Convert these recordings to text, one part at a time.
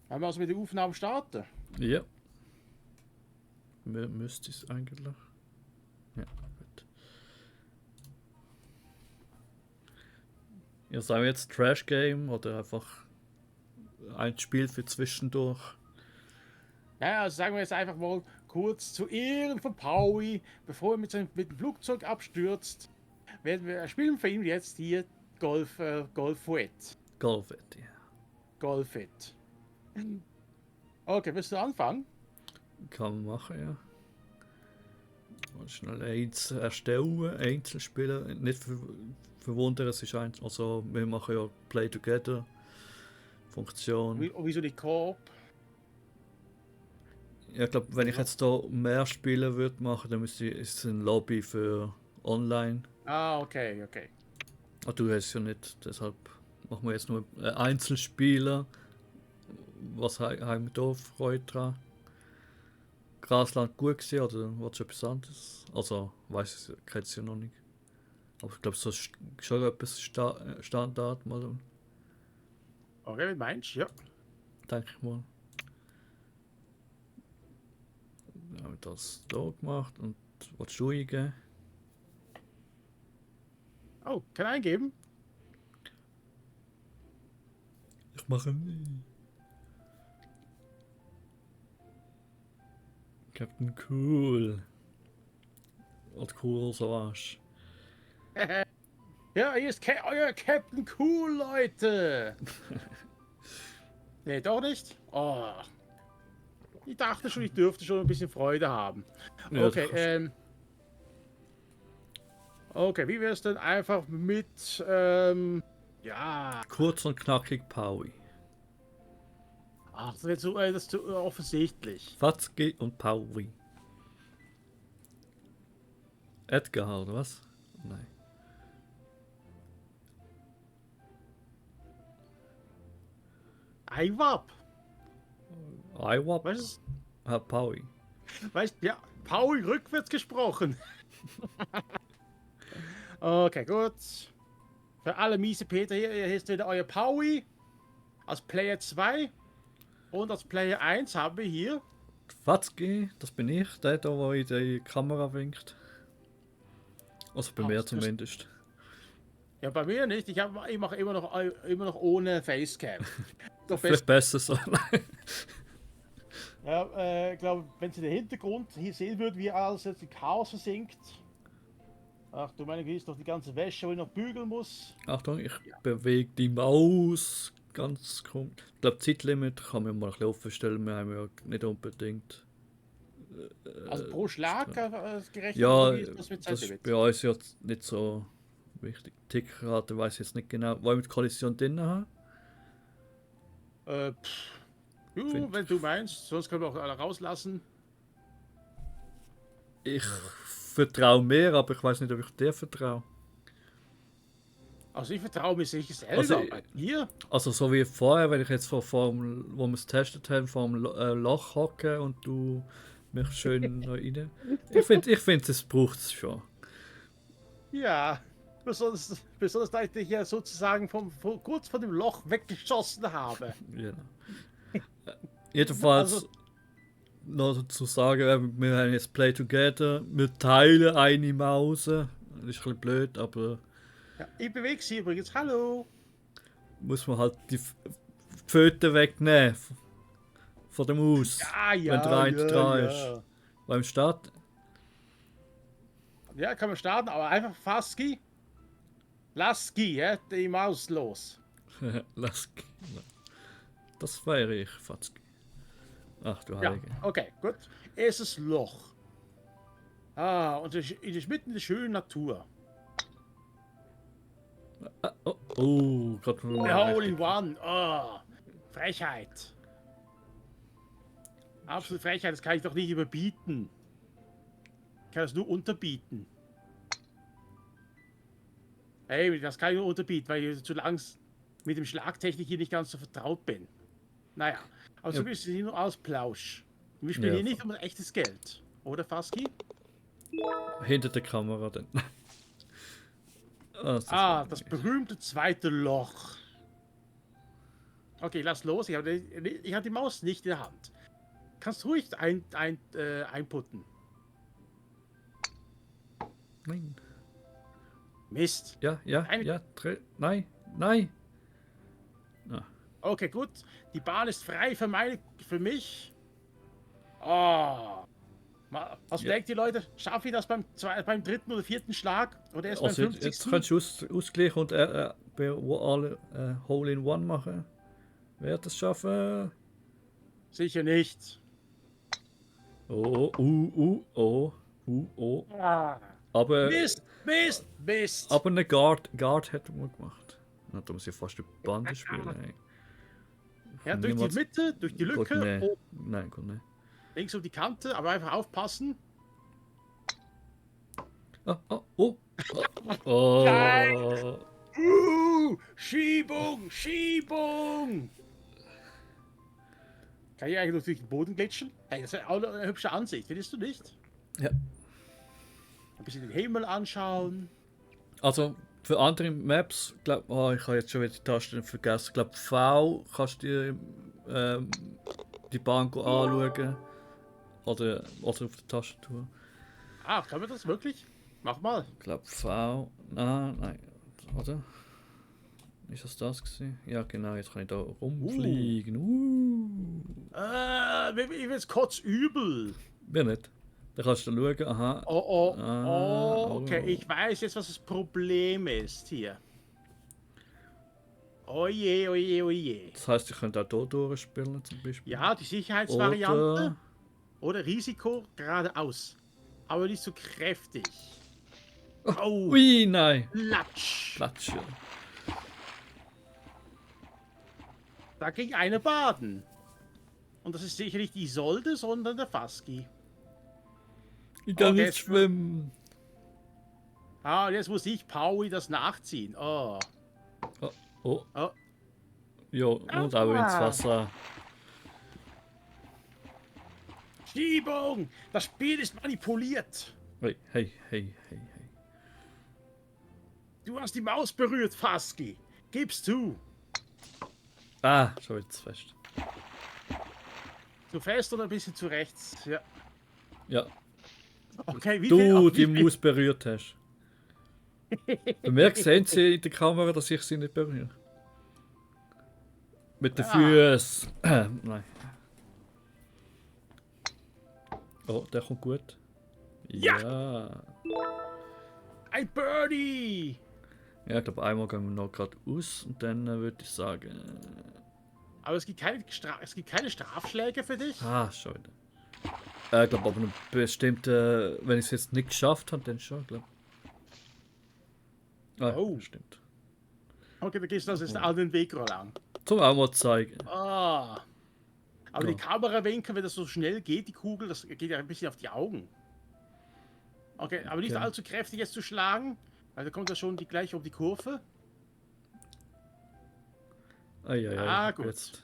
Wollen wir also mit der Aufnahme starten? Ja. Müsste es eigentlich. Ja, gut. Ja, sagen wir jetzt Trash Game oder einfach ein Spiel für zwischendurch. Ja, also sagen wir jetzt einfach mal kurz zu Ehren von Paui, bevor er mit dem Flugzeug abstürzt, werden wir spielen für ihn jetzt hier Golfuet. Golfet, ja. Golfit. Okay, willst du anfangen? Kann man machen, ja. Mal schnell eins erstellen, Einzelspieler. Nicht verwundern, es ist eins. Also, wir machen ja Play Together. Funktion. Wieso die Koop? Ja, ich glaube, wenn ich jetzt da mehr Spiele würde machen, dann ist es ein Lobby für online. Ah, okay. Ah, du hast ja nicht, deshalb machen wir jetzt nur Einzelspieler. Was haben wir da Freude dran? Grasland gut gesehen oder was etwas anderes? Also, weiß ich, kennt es ja noch nicht. Aber ich glaube, so ist schon etwas Standard, mal, Okay, wie meinst du? Ja. denke ich mal. Dann haben wir das da gemacht und was du eingeben? Oh, kann eingeben? Ich mache nie. Captain Cool. Oder Cool Savage. Ja, hier ist euer Captain Cool, Leute. Nee, doch nicht? Oh. Ich dachte schon, ich dürfte schon ein bisschen Freude haben. Ja, Okay, okay, wie wär's denn einfach mit, ja. kurz und knackig Paui. Ach, das ist zu offensichtlich. Fatzki und Paui. Edgar, oder was? Nein. Eiwab. Iwap? Weißt Paui. du, ja, Paul rückwärts gesprochen. Okay, gut. Für alle miese Peter hier ist wieder euer Paui als Player 2. Und als Player 1 haben wir hier. Fatzki, das bin ich, der da, der in die Kamera winkt. Also bei mir zumindest. Ja, bei mir nicht. Ich mache immer noch ohne Facecam. Doch Vielleicht besser so. Ja, ich glaube, wenn Sie den Hintergrund hier sehen würden, wie alles jetzt in Chaos versinkt. Ach du meine Güte, ist doch die ganze Wäsche, die ich noch bügeln muss. Achtung, ich bewege die Maus. Ganz komisch. Ich glaube, Zeitlimit kann man mal ein bisschen offen stellen. Wir haben ja nicht unbedingt. Also pro Schlag gerechnet? Ja, Wie ist das mit das ist Zeitlimit? bei uns ja nicht so wichtig. Tickrate weiß ich jetzt nicht genau. Wollen wir die Kollision drin haben? Wenn du meinst, sonst können wir auch alle rauslassen. Ich vertraue mir, aber ich weiß nicht, ob ich dir vertraue. Also ich vertraue mir sicher selber. Also, Aber hier? Also so wie vorher, wenn ich jetzt wo wir es getestet haben, vor dem Loch hocke und du mich schön noch rein. Ich find, es braucht es schon. Ja. Besonders da ich dich ja sozusagen kurz von dem Loch weggeschossen habe. Genau. Jedenfalls Also, noch dazu sagen, wir haben jetzt Play Together, wir teilen eine Maus. Das ist ein bisschen blöd, aber ja, ich bewege sie übrigens. Hallo. muss man halt die Pfoten wegnehmen von der Maus. Ja, wenn der eine dran ist. Beim Start. Ja, kann man starten, aber einfach Faski. Lass Ski, ja, die Maus los. Lass. Das wäre ich, Fatzki. Ach du Ja, Heilige. okay, gut. Erstes Loch. Ah, und es ist mitten in der schönen Natur. Gott. Hole in One. Oh, Frechheit. Absolute Frechheit, das kann ich doch nicht überbieten. Ich kann das nur unterbieten. Hey, das kann ich nur unterbieten, weil ich zu lang mit dem Schlagtechnik hier nicht ganz so vertraut bin. Naja, aber so ist es hier nur aus Plausch. Wir spielen hier nicht um ein echtes Geld. Oder, Faski? Hinter der Kamera dann. Das berühmte zweite Loch. Okay, lass los. Ich habe die Maus nicht in der Hand. Kannst ruhig einputten. Nein. Mist. Ja, Eine- ja. Nein, nein. Okay, gut. Die Bahn ist frei für mich. Oh. Was Ja. denkt ihr, Leute? Schaffe ich das beim dritten oder vierten Schlag? Oder erst Also beim jetzt 50.? kannst du ausgleichen und bei alle Hole in One machen. Wer das schaffen? Sicher nicht. Oh, oh. Ah. Aber, Mist. aber eine Guard hätten wir gemacht. Na, da muss ich fast eine Bande spielen. Ey. Ja, durch die Mitte, durch die Gut, Lücke. nee. Oh, Nein, gut, nee. links um die Kante, aber einfach aufpassen. Oh. Nein. Schiebung. Kann ich eigentlich durch den Boden glitschen? Hey, das ist auch eine hübsche Ansicht, findest du nicht? Ja. Ein bisschen den Himmel anschauen. Also, für andere Maps, ich habe jetzt schon wieder die Tasten vergessen. Ich glaube, V kannst du die Bahn anschauen. Oder auf der Tastatur. Ah, können wir das wirklich? Mach mal. Ich glaube, V. Nein. Oder? Ist das gewesen? Ja, genau, jetzt kann ich da rumfliegen. Mir wird's kotzübel. Wer nicht? Da kannst du schauen, aha. Okay, ich weiß jetzt, was das Problem ist hier. Oje. Das heisst, ich könnte auch hier durchspielen zum Beispiel. Ja, die Sicherheitsvariante. Oder Risiko geradeaus. Aber nicht so kräftig. Oh, Ui, nein. Latsch. Platsch, ja. Da ging eine baden. Und das ist sicher nicht die Isolde, sondern der Faski. Ich kann Okay, nicht schwimmen. Ah, jetzt muss ich Paui das nachziehen. Oh. Oh. Oh. Ja, und auch ins Wasser. Schiebung! Das Spiel ist manipuliert. Hey. Du hast die Maus berührt, Faski. Gib's zu. Ah, schon wieder zu fest. Zu fest oder ein bisschen zu rechts? Ja. Ja, Okay, wie du viel? die Maus berührt hast. Bei mir sehen sie in der Kamera, dass ich sie nicht berühre. Mit den Füßen. Nein. Oh, der kommt gut. Ja. Ein Birdie! Ja, ich glaube, einmal gehen wir noch gerade aus und dann würde ich sagen. Aber es gibt keine Strafschläge für dich? Schon wieder. Ich glaube, aber eine bestimmte. Wenn ich es jetzt nicht geschafft habe, dann schon, glaube ich. Oh. Stimmt. Okay, dann gehst du also jetzt all den Weg lang. Zum auch mal zeigen. Ah. Aber Ja. die Kamerawinkel, wenn das so schnell geht, die Kugel, das geht ja ein bisschen auf die Augen. Okay, aber nicht Okay. allzu kräftig jetzt zu schlagen, weil da kommt ja schon gleich um die Kurve. Gut. Jetzt.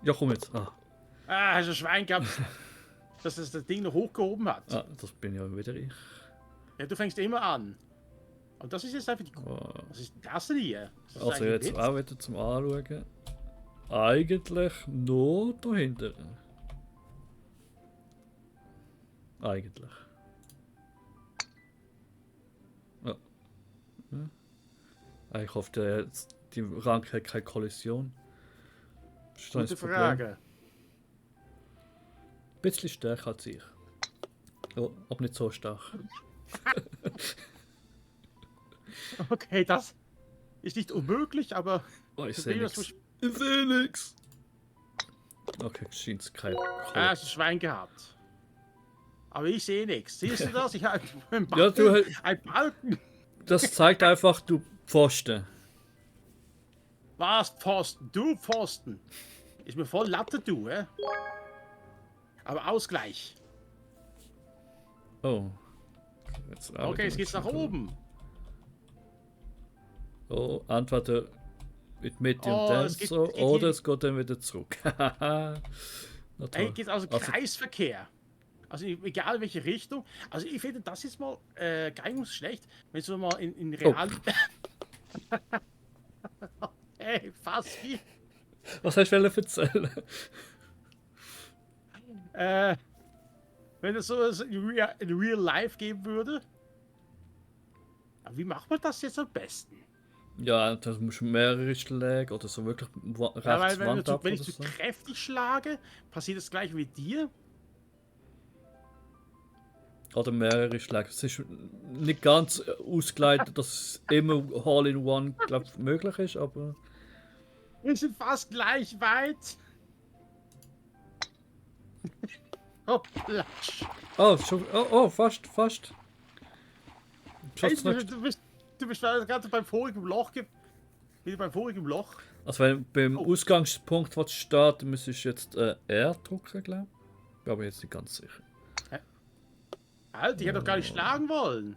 Ja, komm jetzt. Hast du ein Schwein gehabt, dass das Ding noch hochgehoben hat. Das bin ja wieder ich. Ja, du fängst immer an. Und das ist jetzt einfach die Kugel. Oh. Was ist das denn hier? Ist das Also eigentlich jetzt Witz? auch wieder zum Anschauen. Eigentlich nur dahinter. Eigentlich. Ja. Ich hoffe, die Ranke hat keine Kollision. Das ist Gute das Problem. Frage. Ein bisschen stärker als ich. Ja, aber nicht so stark. Okay, das ist nicht unmöglich, aber Ich für sehe den, was nichts. Ich sehe nichts. Okay, scheint kein. hast du ein Schwein gehabt. Aber ich sehe nichts. Siehst du das? Ich habe einen Ja, du, ein Balken. das zeigt einfach, du Pfosten. Was, Pfosten? Du Pfosten. Ist mir voll Latte, du, hä? Aber Ausgleich. Oh. Jetzt auch Okay, wieder jetzt geht's nach schon wieder. oben. Oh, entweder mit Mitte und Oh, dann es geht- so, es geht oder hier- es geht dann wieder zurück. Na Hey, toll. geht also Kreisverkehr. Also egal welche Richtung. Also ich finde, das ist mal gar nicht so schlecht, wenn so mal in real... Hey, Faski. Was hast du erzählen? Äh, wenn es sowas in Real Life geben würde. Aber wie macht man das jetzt am besten? Ja, das musst du mehrere Schläge oder so wirklich Ja, rechts weil Wand ab wenn oder ich zu so. kräftig schlage, passiert das gleich wie dir. Oder mehrere Schläge. Es ist nicht ganz ausgeleitet, dass es immer All-in-One, glaube möglich ist, aber. Wir sind fast gleich weit. Oh, Platsch. Oh, schon, oh, fast, fast. Hey, Schaut's nicht. du bist gerade beim vorigen Loch. Wieder beim vorigen Loch. Also wenn beim Oh. Ausgangspunkt was steht, müsstest du jetzt R drücken, glaube ich. Bin aber jetzt nicht ganz sicher. Halt, ich hätte doch gar nicht schlagen wollen.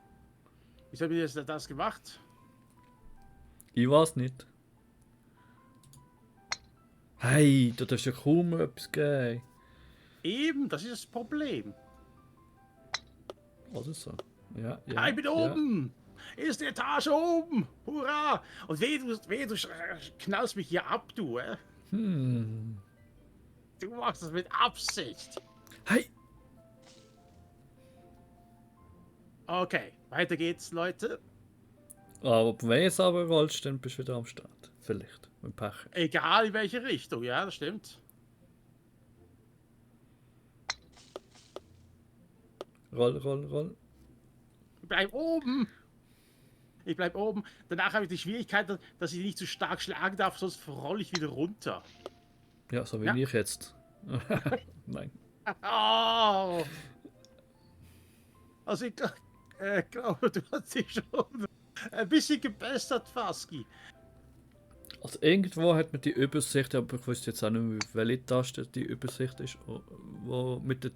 Wieso habe ich das gemacht? Ich weiß nicht. Hey, da darfst du ja kaum etwas geben. Eben, das ist das Problem. Oder so. Ja, ja. Ah, ich bin ja. oben. Erste Etage oben. Hurra. Und weh, du knallst mich hier ab, du. Du machst das mit Absicht. Hey! Okay, weiter geht's, Leute. Aber wenn du es aber rollst, dann bist du wieder am Start. Vielleicht. Mit Pech. Egal in welche Richtung, ja, das stimmt. Roll, roll, roll. Ich bleib oben. Ich bleib oben. Danach habe ich die Schwierigkeit, dass ich nicht zu stark schlagen darf, sonst rolle ich wieder runter. Ja, so wie Ja. ich jetzt. Nein. Oh. Also ich glaube, du hast dich schon ein bisschen gebessert, Faski. Also irgendwo hat man die Übersicht, aber ich wüsste jetzt auch nicht mehr, welche Taste die Übersicht ist, wo mit der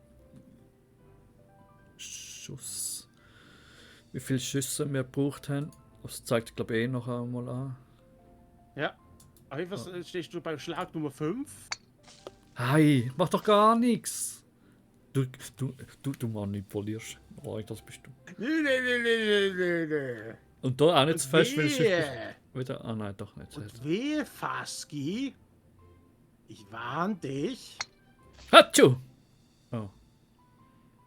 Schuss, wie viele Schüsse wir gebraucht haben. Das zeigt, glaube ich, noch einmal an. Ja. Auf jeden Fall stehst du beim Schlag Nummer 5. Hey, mach doch gar nichts. Du manipulierst. Oh, das bist du. Nee. Und da auch nicht zu fest, weil es Wehe. wieder. Ah nein, doch nicht. Und wehe, Faski. Ich warn dich. Hatschu! Oh.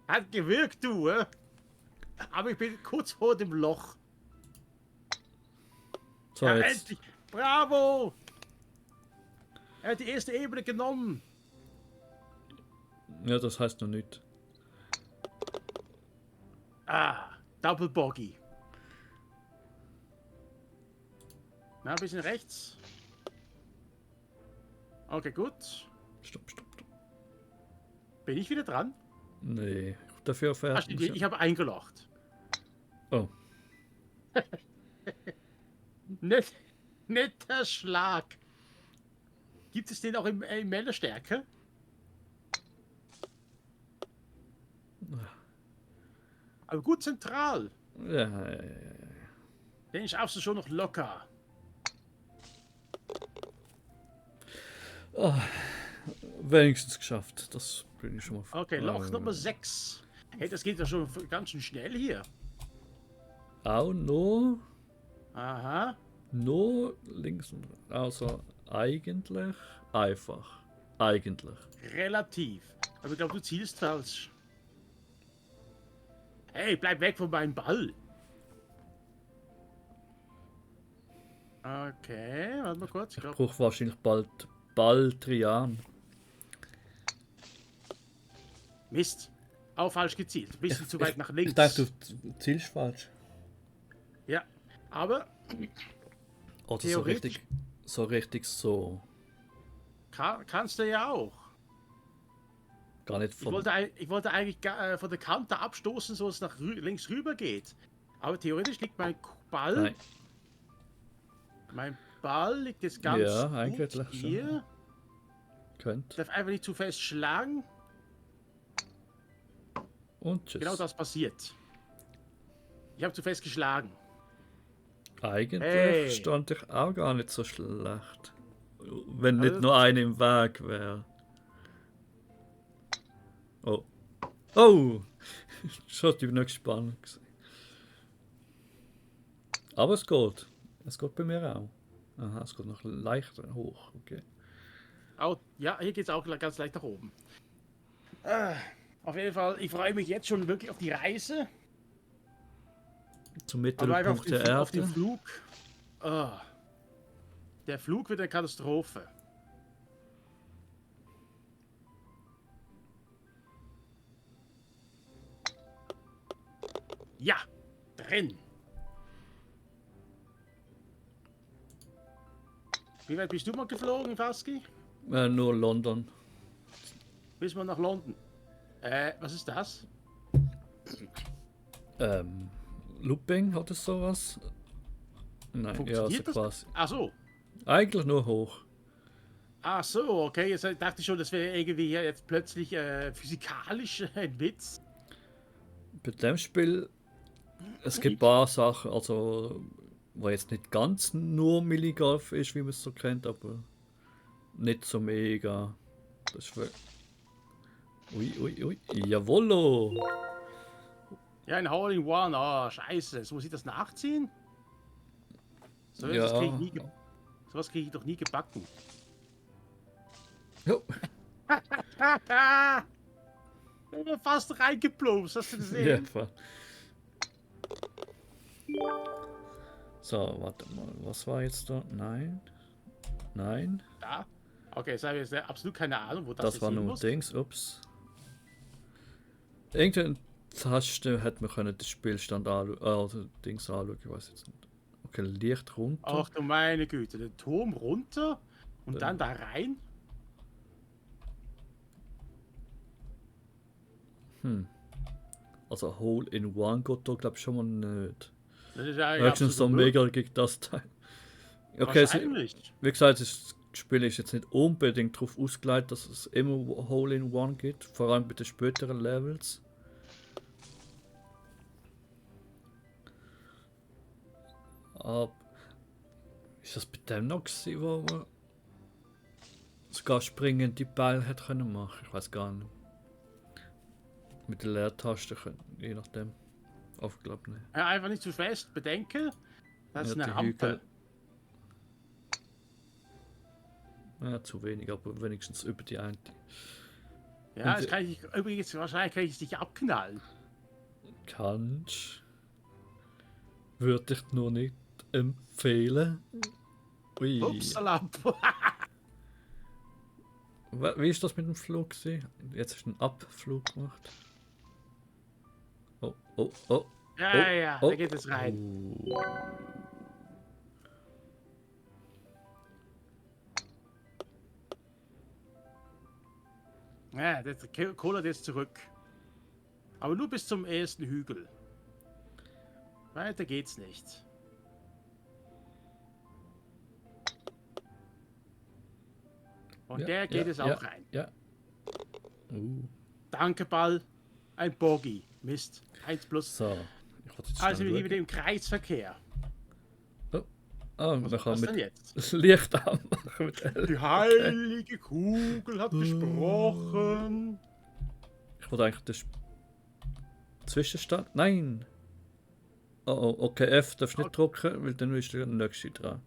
Hat gewirkt, du. Aber ich bin kurz vor dem Loch. So, Ja, jetzt. endlich. Bravo. Er hat die erste Ebene genommen. Ja, das heißt noch nicht. Ah, Double Boggy. Na, ein bisschen rechts. Okay, gut. Stopp. Bin ich wieder dran? Nee, dafür Ach, fährt ich habe eingelocht. Oh, Netter Schlag. Gibt es den auch in Männerstärke? Aber gut zentral. ja. Den schaffst du schon noch locker. Wenigstens geschafft. Das bin ich schon mal. Okay, Loch Nummer 6. Hey, das geht ja schon ganz schön schnell hier. Auch nur links und also eigentlich einfach. Eigentlich. Relativ. Aber ich glaube, du zielst falsch. Hey, bleib weg von meinem Ball. Okay, warte mal kurz. Ich brauche wahrscheinlich bald Baldrian. Mist. Auch falsch gezielt. Bisschen zu weit nach links. Ich dachte, du zielst falsch. Ja, aber Oder theoretisch so richtig so. kannst du ja auch. Gar nicht Ich von. wollte eigentlich von der Kante abstoßen, so dass es nach links rüber geht. Aber theoretisch liegt mein Ball. Nein. Mein Ball liegt jetzt ganz Ja, gut eigentlich hier. schon. Könnt. Darf einfach nicht zu fest schlagen. Und tschüss. Genau das passiert. Ich habe zu fest geschlagen. Eigentlich Hey. stand ich auch gar nicht so schlecht. Wenn nicht Also- nur einer im Weg wäre. Oh. Oh! Schon die nicht spannend gewesen. Aber es geht. Es geht bei mir auch. Aha, es geht noch leichter hoch, okay. Oh, ja, hier geht es auch ganz leicht nach oben. Auf jeden Fall, ich freue mich jetzt schon wirklich auf die Reise. Zum Aber einfach Mittelpunkt der auf den Erde. Flug. Ah, der Flug wird eine Katastrophe. Ja, drin. Wie weit bist du mal geflogen, Faski? Nur London. Bis mal nach London. Was ist das? Looping oder sowas? Nein, ja, also Funktioniert das? quasi. Ach so. Eigentlich nur hoch. Ach so, okay. Jetzt dachte ich schon, das wäre irgendwie jetzt plötzlich physikalisch ein Witz. Bei dem Spiel, es gibt ein paar Sachen, also, wo jetzt nicht ganz nur Milligolf ist, wie man es so kennt, aber nicht so mega. Das ist ui, ui, ui. Jawollo! Ja, ein Hole-in-One. Ah, scheiße. Jetzt muss ich das nachziehen? So, Ja. sowas krieg ich doch nie gebacken. Jo. Ich bin fast reingeplumpst, hast du Ja, gesehen? voll. So, warte mal, was war jetzt da? Nein. Nein. Ja. Okay, jetzt habe ich jetzt absolut keine Ahnung, wo das Das jetzt war hin nur muss. Dings, ups. Irgendeine Taste hätte man können den Spielstand anschauen, oder Dings anschauen, ich weiß jetzt nicht. Okay, Licht runter. Ach du meine Güte, den Turm runter und dann da rein? Also Hole in One geht da glaube ich schon mal nicht. Das ist ja Höchstens so absolut mega gegen das Teil. Okay, wahrscheinlich. wie gesagt, das Spiel ist jetzt nicht unbedingt darauf ausgelegt, dass es immer Hole in One gibt, vor allem bei den späteren Levels. Aber ist das bei dem noch gewesen, wo man sogar springende Ball hätte können machen? Ich weiß gar nicht. Mit der Leertaste können, je nachdem. Auf glaube nicht. Ja, einfach nicht zu fest. Bedenke, das ist Ja, eine die Rampe. Hügel. Ja, zu wenig, aber wenigstens über die eine. Ja, Und das kann ich übrigens wahrscheinlich kann ich es nicht abknallen. Kannst. Würde ich nur nicht empfehlen. Ui. Upsala. Wie ist das mit dem Flug gewesen? Jetzt hast du einen Abflug gemacht. Oh, oh, oh. Ja, Oh, ja, oh. da geht es rein. Oh. Ja, der Cola ist zurück. Aber nur bis zum ersten Hügel. Weiter geht's nicht. Und Ja, der geht ja, es ja, auch rein. Ja. Danke, Ball. Ein Bogey. Mist. 1 plus. So. Ich wollte jetzt Also wir schnell hier wieder im Kreisverkehr. schauen. Oh, man kann Was denn mit jetzt? Licht anmachen. Mit L. Die heilige Kugel hat gesprochen. Ich wollte eigentlich den Zwischenstand. Nein! Oh, oh, okay, F darfst du nicht drücken, weil dann ist der nächste dran.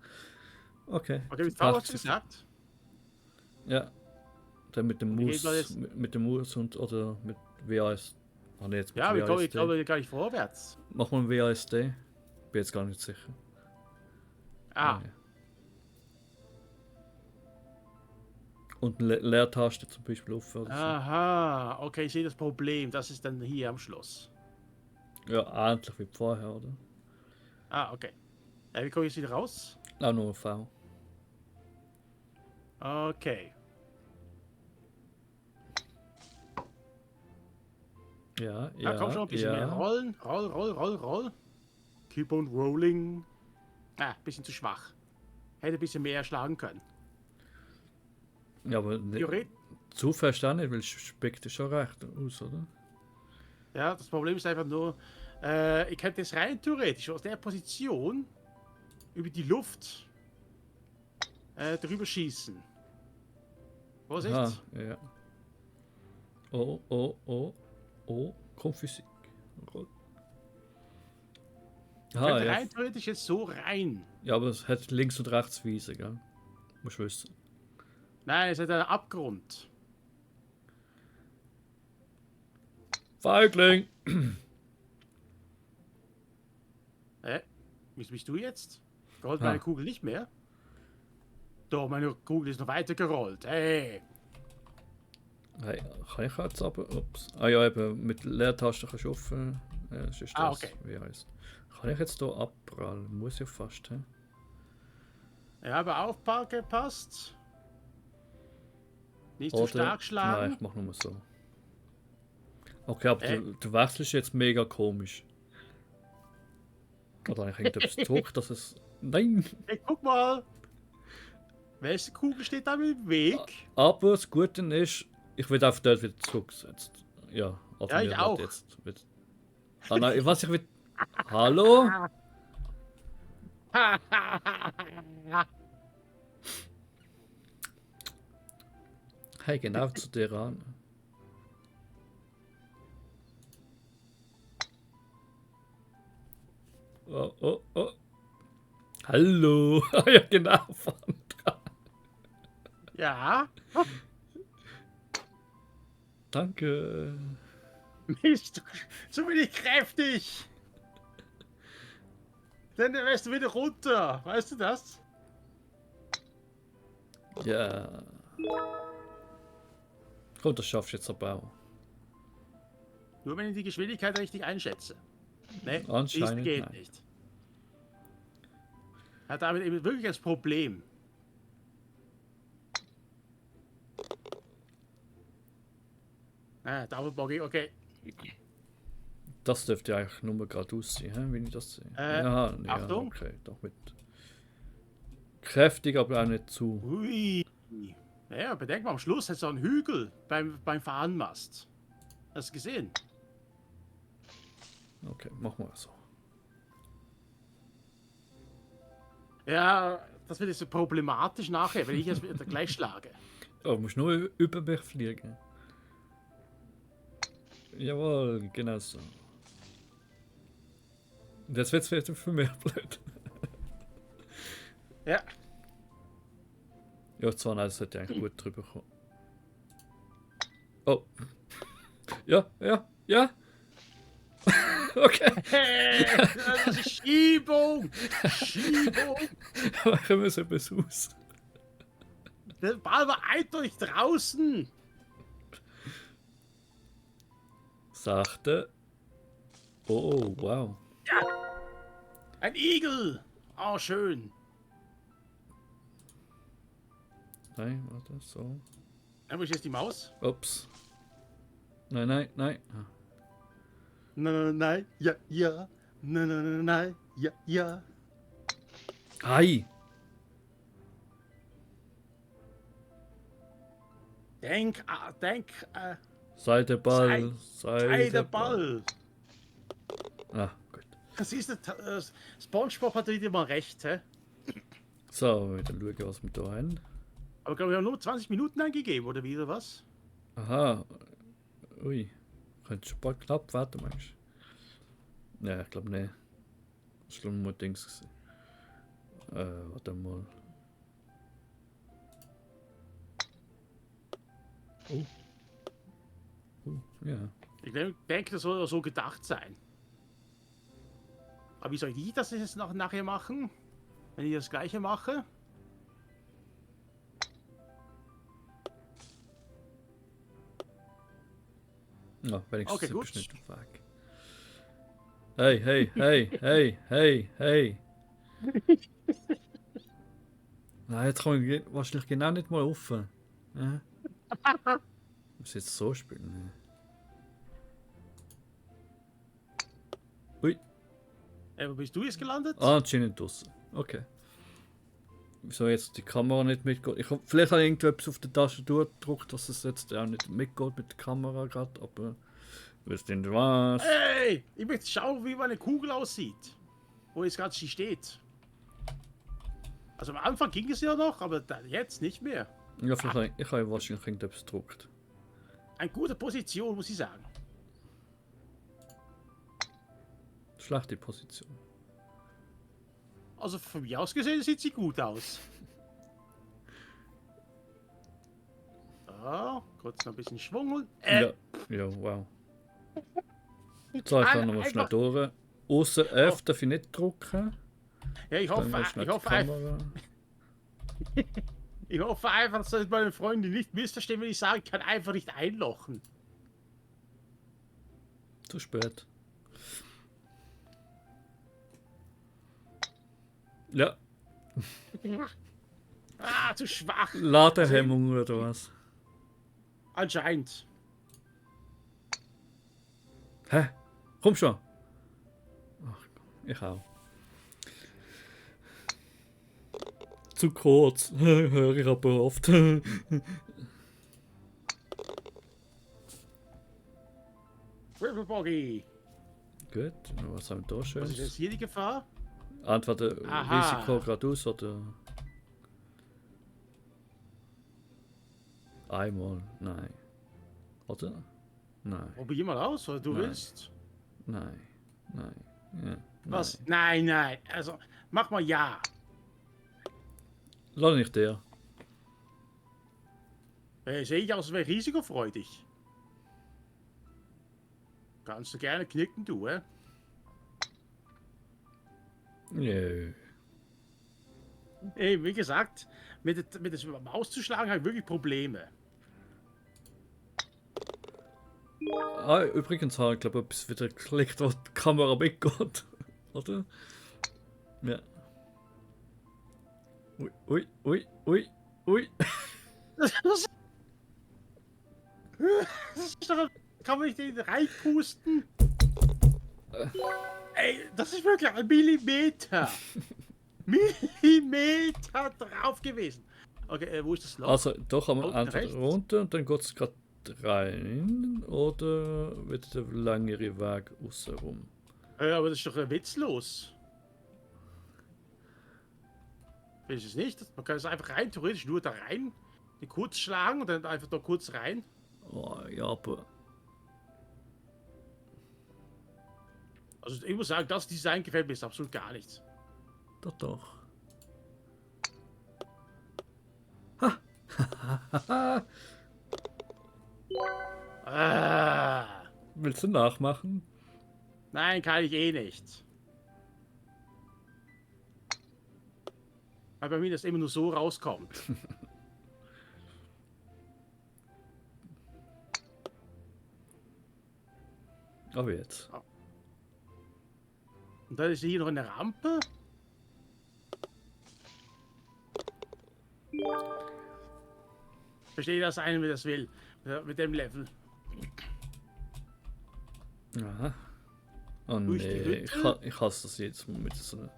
Okay. Okay, wie hast du gesagt? Ja. Dann mit dem Wie geht Maus, das? mit dem Maus und oder mit WAS. Ah ne, jetzt mit Ja, ich WASD. glaube gar nicht vorwärts. Mach mal WASD. Bin jetzt gar nicht sicher. Ah, Ja. Und eine Leertaste zum Beispiel auf oder so. aha. Okay, ich sehe das Problem. Das ist dann hier am Schluss. Ja, ähnlich wie vorher, oder? Ah, okay. Wie komme ich jetzt wieder raus? Auch nur ein V. Okay. Ja, Ja, ja. komm schon, ein bisschen mehr rollen. Roll, roll, roll, roll. Keep on rolling. Ah, bisschen zu schwach. Hätte ein bisschen mehr schlagen können. Ja, aber ne, Theoret zu fest auch nicht, weil es speckt schon recht aus, oder? ja, das Problem ist einfach nur, ich könnte es rein theoretisch aus der Position über die Luft drüber schießen. Vorsicht. Ah, ja. Oh, oh, oh, oh, komm Physik. Roll. Aha, Könnte ja. rein theoretisch jetzt so rein. Ja, aber es hat links und rechts Wiese, gell? Musst wissen. Nein, es hat einen Abgrund. Feigling! Wie bist du jetzt? Rollt Ah. meine Kugel nicht mehr? Doch, meine Kugel ist noch weiter gerollt. Hey. Hey, kann ich jetzt aber. Ups. Ah ja, eben mit Leertaste kannst du offen. Das ist das, Okay. wie heißt. Kann ich jetzt hier abprallen? Muss ja fast, hä? Ja, aber aufgepasst. Nicht zu Oder? stark schlagen. Nein, ich mach nur so. Okay, aber der Wechsel ist jetzt mega komisch. Oder eigentlich irgendetwas Druck, dass es. Nein! Hey, guck mal. Welche Kugel steht da im Weg? Aber das Gute ist, ich werde einfach dort wieder zurückgesetzt. Ja, also Ja, ich wird auch. Jetzt wieder... Ah nein, was ich will. Hallo? Hey, genau zu dir an. Oh, oh, oh. Hallo. Ja, genau. Ja. Danke. Mist, so bin ich kräftig. Dann wärst du wieder runter. Weißt du das? Ja. Komm, das schaffst du jetzt aber auch. Nur wenn ich die Geschwindigkeit richtig einschätze. Ne, Anscheinend geht nein. nicht. Hat damit eben wirklich das Problem. Ah, Double Bogey, okay. Das dürfte ja eigentlich nur geradeaus sein, hä? Wenn ich das sehe. Achtung. Okay, doch mit. Kräftig, aber auch nicht zu. Ui. Ja, bedenk mal, am Schluss hat es so einen Hügel beim Fahnenmast. Hast du gesehen? Okay, machen wir so. Ja, das wird jetzt so problematisch nachher, wenn ich jetzt wieder gleich schlage. Oh, du musst nur über mich fliegen. Jawohl, genau so. Und jetzt wird's wieder für mich blöd. Ja. Ja, zwar nein, das hätte ich eigentlich gut drüber kommen. Oh. Ja, ja, ja. Okay. Das ist Schiebung! Schiebung! Machen wir es etwas aus. Der Ball war eindeutig draußen! Sachte. Oh, wow. Ja! Ein Igel! Oh, schön! Nein, warte, so. Wo ist jetzt die Maus? Ups. Nein, nein, nein. Ah. Nein, nein, ja, ja. Nein, nein, ja, ja. Ei! Denk, Sei der Ball. sei der Ball! Ah, gut. Das ist SpongeBob hat wieder mal recht, hä? So, wieder schauen, was wir da haben. Aber glaube ich, haben nur 20 Minuten eingegeben, oder wieder was? Aha. Ui. Könnte schon bald knapp werden, meinst du? Ja, ich glaube nicht. Das war nur Dings. Warte mal. Ja. Ich denke, das soll so gedacht sein. Aber wie soll ich das jetzt nachher machen? Wenn ich das gleiche mache? Ja, wenigstens Okay, gut. bist du nicht auf Weg. Hey, hey, hey, hey, hey, hey. Nein, jetzt kann ich wahrscheinlich genau nicht mal offen. Ja. Ich muss jetzt so spielen. Ui. Wo bist du jetzt gelandet? Ah, anscheinend draussen. Okay. Wieso jetzt die Kamera nicht mitgeht? Vielleicht habe ich irgendetwas auf der Tastatur gedruckt, dass es jetzt auch nicht mitgeht mit der Kamera gerade, aber wisst ihr nicht was? Hey! Ich möchte schauen, wie meine Kugel aussieht. Wo jetzt gerade sie steht. Also am Anfang ging es ja noch, aber jetzt nicht mehr. Ja, vielleicht ich habe wahrscheinlich irgendetwas gedruckt. Eine gute Position, muss ich sagen. Schlechte Position. also von mir aus gesehen sieht sie gut aus. So, kurz noch ein bisschen Schwung holen. Ja, ja, wow. So, ich kann nochmal schnell durch. Außer F darf ich nicht drücken. Ja, ich Dann hoffe, schnell die Kamera. ich hoffe einfach, dass meine Freunde nicht missverstehen, wenn ich sage, ich kann einfach nicht einlochen. Zu spät. Ja, Ah, zu schwach. Ladehemmung oder was? Anscheinend. Hä? Komm schon. Ach, ich auch. Zu kurz. Höre ich aber oft. Triple Boggy. Gut, was haben wir da Was ist jetzt schön? hier die Gefahr? Entweder Aha. Risiko geradeaus oder. Einmal, nein. Oder? Nein, Probier mal aus, was du Nein. willst. nein, nein. Ja, Was? nein. Nein. Also, mach mal ja. Lass nicht der. Sehe ich aus, als wäre risikofreudig. Kannst du gerne knicken, du, hä? Nö. Ey, wie gesagt, mit der Maus zu schlagen, habe ich wirklich Probleme. Ah, übrigens habe ich glaube etwas wieder geklickt, wo die Kamera weggeht. Oder? Ja. Ui, ui, ui, ui, ui. Das ist doch, kann man nicht den reinpusten? Ey, das ist wirklich ein Millimeter. Millimeter drauf gewesen. Okay, wo ist das Loch? Also, da kann man Unten entweder rechts? runter und dann geht es gerade rein oder wird der längere Weg außen rum. Ja, aber das ist doch witzlos. Ist es nicht? Man kann es einfach rein, theoretisch nur da rein, die kurz schlagen und dann einfach da kurz rein. Oh, ja, aber. Also ich muss sagen, das Design gefällt mir jetzt absolut gar nicht. Doch, doch. Ah, Willst du nachmachen? nein, kann ich eh nicht. Weil bei mir das immer nur so rauskommt. Aber jetzt. Und dann ist hier noch eine Rampe. Verstehe das einer, wie das will. Mit dem Level. Aha. Oh Durch die nee, Hütte? ich hasse das jetzt mit so.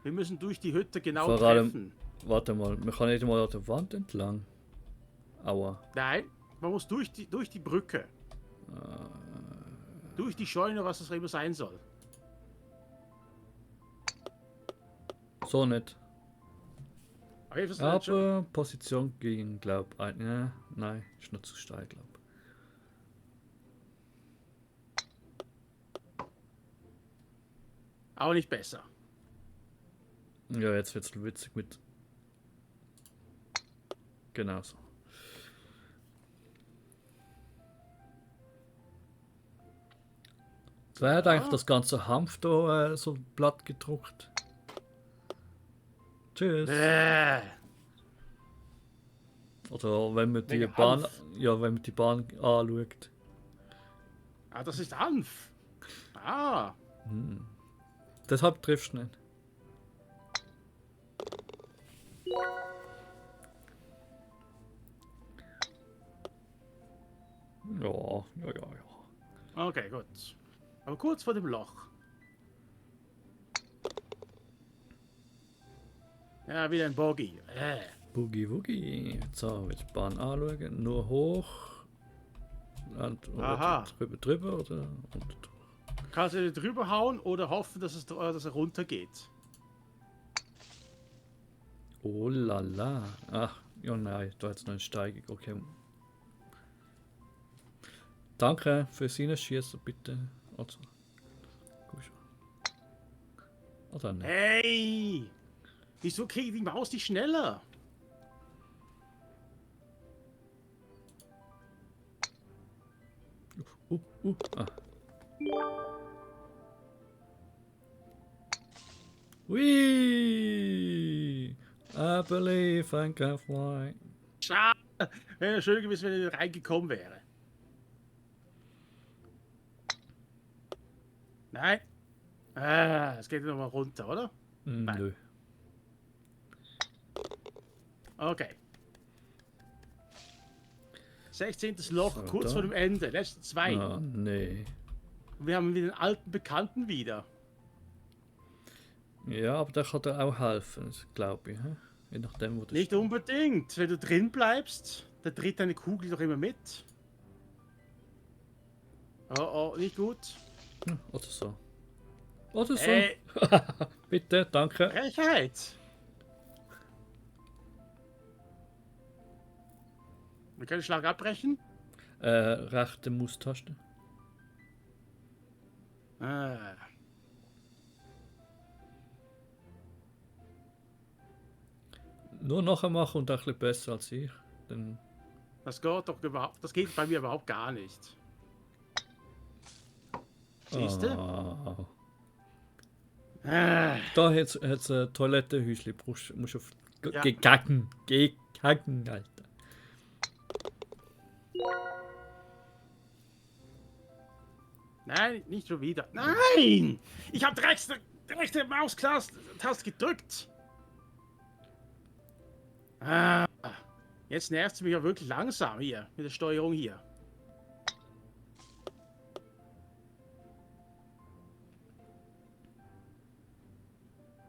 Wir müssen durch die Hütte genau Vor allem- treffen. Warte mal, man kann nicht mal an der Wand entlang. Aua. Nein, man muss durch die Brücke. Durch die Scheune, was das immer sein soll. So nicht. Aber jedenfalls ist schon- Aber Position gegen, glaub ein. Ja, nein, ist noch zu steil, glaub. auch nicht besser. Ja, jetzt wird's witzig mit. Genau so. Wer hat eigentlich das ganze Hanf da so platt gedruckt? Tschüss. Oder wenn man die Wegen Bahn, Hanf. ja, wenn man die Bahn anschaut. Ah, das ist Hanf. Ah, Deshalb triffst du nicht. Ja, ja, ja, ja. okay, gut. Aber kurz vor dem Loch. Ja, wieder ein Boggy. Boogie Woogie. So, mit die Bahn anschauen. Nur hoch. Und Aha. drüber oder unter drüber. Kannst du drüber hauen oder hoffen, dass er runtergeht? Oh la la. Ach, ja nein, da hat es noch eine Steigung. Okay. Danke fürs Hineinschießen, bitte. Also. Gut schon. Oder nicht. Hey! Wieso kriege ich die Maus nicht schneller? Ah. Whee! I believe I can fly. Schade. Wäre schön gewesen, wenn er reingekommen wäre. Nein. Es geht nochmal runter, oder? Nö. Okay. 16. Loch, So, kurz da. vor dem Ende. Letzte 2. Ah, nee. Und wir haben wieder den alten Bekannten wieder. Ja, aber der kann dir auch helfen, glaube ich. Hä? Je nachdem, wo du Nicht unbedingt. Wenn du drin bleibst, dann tritt deine Kugel doch immer mit. Oh, nicht gut. Oder so. Oder so. Ey, Bitte, danke. Frechheit. Wir können den Schlag abbrechen. Rechte Maustaste. Ah. Nur nachher machen und auch ein bisschen besser als ich. Dann Das geht doch überhaupt. Das geht bei mir überhaupt gar nicht. Siehst du? Ah. Ah. Da hat es ein Toilettenhäuschen. Musst auf Ja. Gekacken, Alter. Nein, nicht schon wieder. Nein! Ich habe die rechte Maustaste gedrückt. Ah. Jetzt nervt es mich ja wirklich langsam hier mit der Steuerung hier.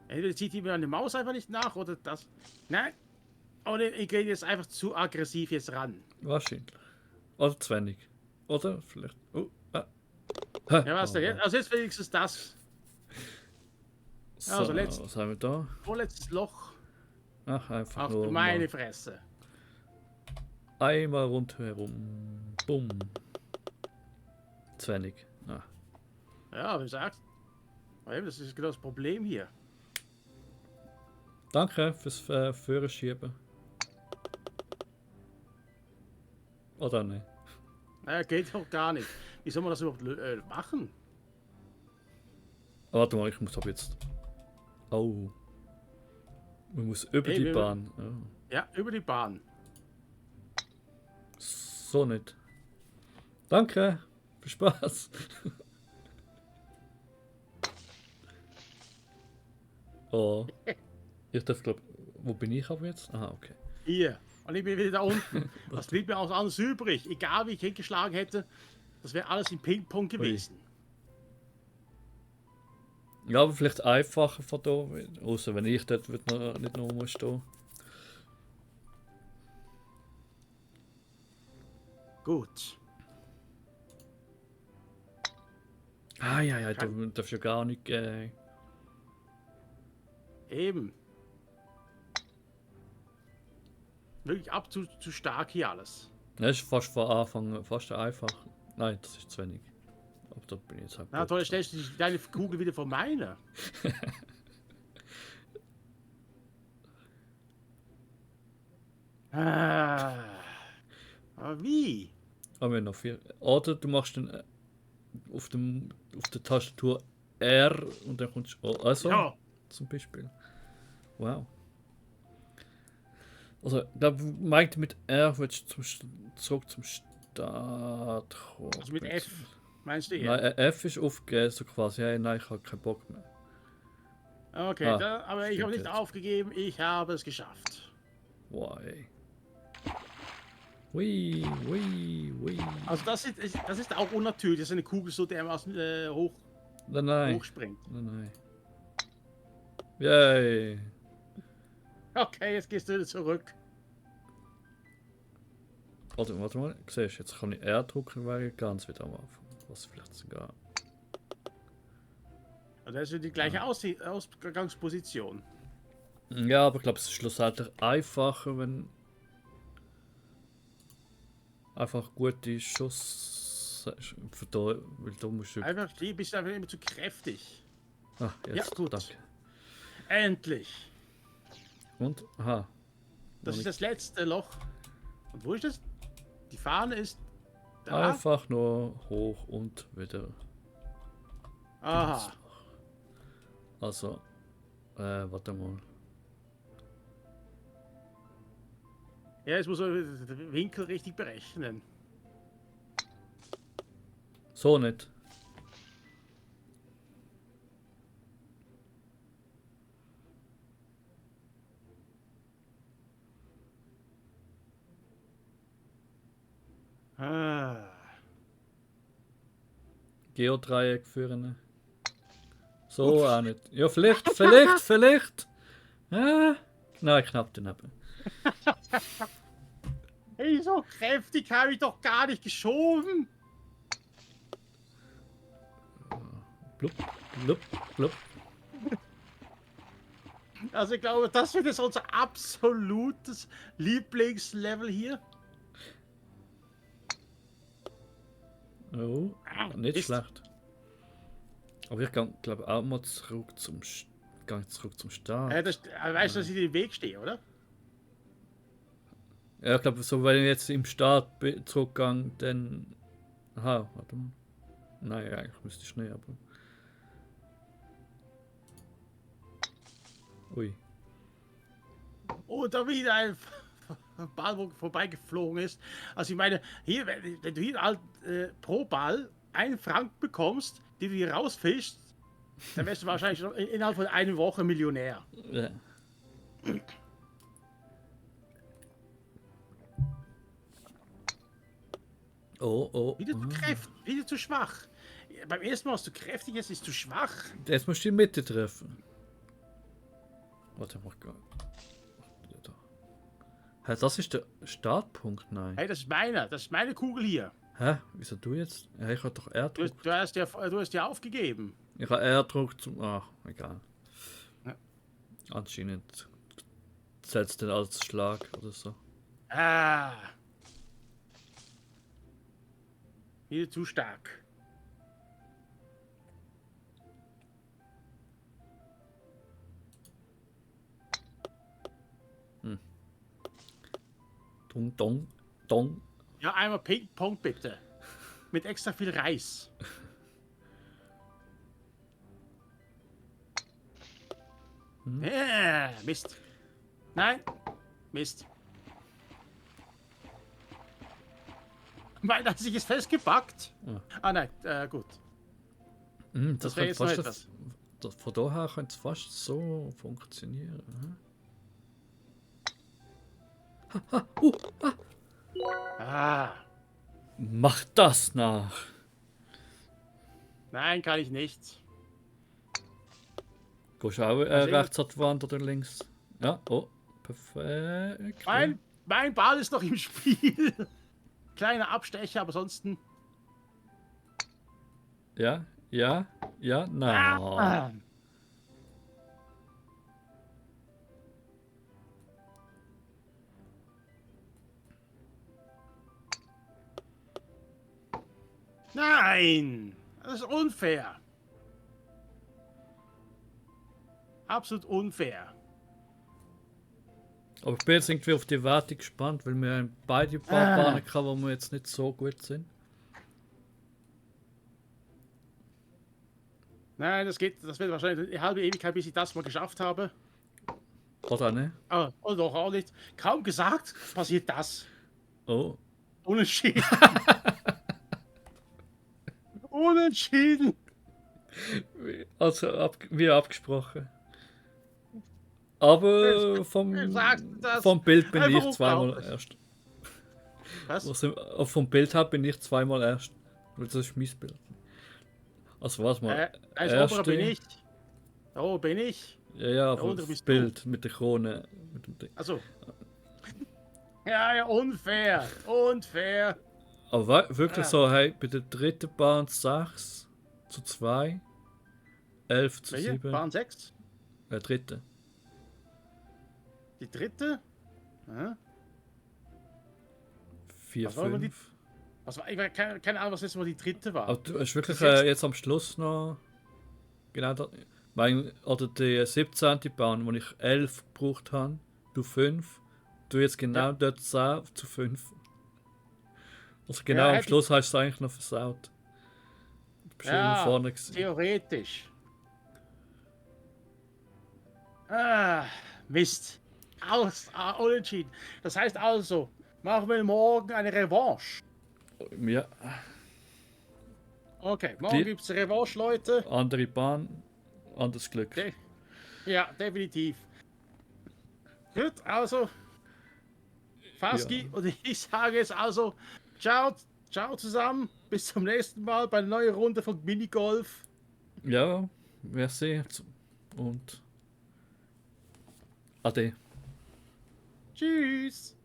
Entweder zieht die mir eine Maus einfach nicht nach oder das. Nein. Oder ich gehe jetzt einfach zu aggressiv jetzt ran. Wahrscheinlich. Oder zu wenig. Oder vielleicht. Ja, was denn jetzt? Also jetzt wenigstens das. So, Also, letzt- was haben wir da? Vorletztes Loch. Ach, einfach Ach nur du meine Fresse. einmal rundherum. Bumm. Zu wenig. Ah. Ja, wie gesagt. Das ist genau das Problem hier. Danke fürs Führerschieben. Oder nicht? Naja, geht doch gar nicht. Wie soll man das überhaupt machen? Warte mal, ich muss ab jetzt. Oh. Man muss über Hey, die wir- Bahn. Oh. Ja, über die Bahn. So nicht. Danke. Viel Spaß. Oh. Ich darf glaube. Wo bin ich aber jetzt? Aha, okay. Hier. Und ich bin wieder da unten. Was blieb mir auch alles übrig? Egal wie ich hingeschlagen hätte, das wäre alles im Ping-Pong gewesen. Ja, aber vielleicht einfacher von da. Außer wenn ich dort nicht noch muss stehen. Gut. Ah ja, du darfst ja gar nicht. Eben. Wirklich zu stark hier alles. Das ist fast von Anfang fast einfach. Nein, das ist zu wenig. Aber da bin ich jetzt halt. Na gut. toll, stellst du deine Kugel wieder vor meiner. Aber wie? Aber wir haben noch 4. Oder du machst dann auf der Tastatur R und dann kommst du. Also, Ja. zum Beispiel. Wow. Also, da meint mit R willst du zurück zum Start kommen. Also mit F. Meinst du Nein, eher? F ist aufgegeben, so quasi. Hey, nein, ich habe keinen Bock mehr. Okay, Ah, aber ich habe stimmt nicht jetzt. aufgegeben, ich habe es geschafft. Why? Ui. Also das ist auch unnatürlich, dass eine Kugel so dermaßen Nein. hochspringt. Nein. Yay. Okay, jetzt gehst du wieder zurück. Warte mal. Siehst du, jetzt kann ich R drücken, wäre ich ganz wieder am Anfang. Was vielleicht sogar. Also das ist die gleiche Ausgangsposition. Ja, aber ich glaube, es ist schlussendlich einfacher, wenn einfach gute Schuss. Für da, weil da musst du. Einfach, die bist du einfach immer zu kräftig. Ah, jetzt. Ja, gut. Danke. Endlich. Und? Aha. Das Noch ist das letzte Loch. Und wo ist das? Die Fahne ist da. einfach nur hoch und wieder. Aha. Also, warte mal. Ja, jetzt muss man den Winkel richtig berechnen. So nicht. Ah. Geodreieck führen. So auch nicht. Ja, vielleicht. Ah, nein, knapp daneben. Hey, so kräftig habe ich doch gar nicht geschoben. Blub, blub, blub. Also ich glaube, das wird jetzt unser absolutes Lieblingslevel hier. Oh, nicht Mist. schlecht. Aber ich glaube auch mal zurück zum Start. Weißt du, dass ich in den Weg stehe, oder? Ja, ich glaube, so wenn ich jetzt im Start zurückgehe, dann. Aha, warte mal. Nein, eigentlich müsste ich schnell, aber. Ui. Und da wieder ein Ball, wo vorbeigeflogen ist. Also ich meine, hier, wenn du hier halt, pro Ball einen Franken bekommst, den du hier rausfischst, dann wärst du wahrscheinlich schon innerhalb von einer Woche Millionär. Ja. Oh. Wieder zu schwach. Beim ersten Mal hast du kräftig, jetzt ist du schwach. Jetzt musst du die Mitte treffen. Warte mal. Hä, das ist der Startpunkt? Nein. Hey, das ist meine Kugel hier. Hä? Wieso du jetzt? Ja, ich habe doch R Du gedruckt. hast ja aufgegeben. Ich habe R gedruckt zum. Ach, egal. Ja. Anscheinend setzt den als Schlag oder so. Ah. Wieder zu stark. Dong. Ja, einmal Ping-Pong bitte. Mit extra viel Reis. Mist. Nein. Mist. Weil das sich ist festgepackt. Ja. Ah nein, gut. Das wäre könnte jetzt noch fast etwas. von daher könnte es fast so funktionieren. Ah. Mach das nach. Nein, kann ich nicht. Gehst du auch rechts an die Wand oder links? Ja, oh, perfekt. Mein Ball ist noch im Spiel. Kleiner Abstecher, aber ansonsten. Ja, nein. Ah. Nein! Das ist unfair. Absolut unfair. Aber ich bin jetzt irgendwie auf die Wertung gespannt, weil wir haben beide Bahnen hatten, wo wir jetzt nicht so gut sind. Nein, das wird wahrscheinlich eine halbe Ewigkeit, bis ich das mal geschafft habe. Oder ne? Oder doch auch nicht. Kaum gesagt, passiert das. Oh. Unentschieden. Unentschieden. Also wie abgesprochen. Aber vom Bild bin Einfach ich zweimal unglaublich. erst. Was? Vom Bild her bin ich zweimal erst. Weil das ist mein Bild. Also was mal. Als Oberer bin ich. Oh, bin ich. Ja, Der aber untere das bist Bild mit der Krone. Mit dem Ding. Also. Ja, unfair. Unfair. Aber wirklich so, hey, bei der dritten Bahn 6:2, 11:7. Welche? Bahn 6? Dritte. Die dritte? Aha. 4, Was war aber 5. Ich weiß keine Ahnung, was jetzt mal die dritte war. Aber du hast wirklich Das ist jetzt am Schluss noch. Genau, Oder die 17. Bahn, wo ich 11 gebraucht habe, du 5. Du jetzt genau dort 10 zu 5. Also genau Ja, am hätte Schluss hast du es eigentlich noch versaut. Du bist immer ja, vorne gewesen. theoretisch. Ah, Mist. Unentschieden. Das heißt also, machen wir morgen eine Revanche. Ja, Okay, morgen die gibt es Revanche, Leute. andere Bahn, anderes Glück. De ja, definitiv. Gut, also, Faski, Ja. und ich sage es also, ciao, ciao zusammen. Bis zum nächsten Mal bei einer neuen Runde von Minigolf. Ja, merci und ade. Tschüss.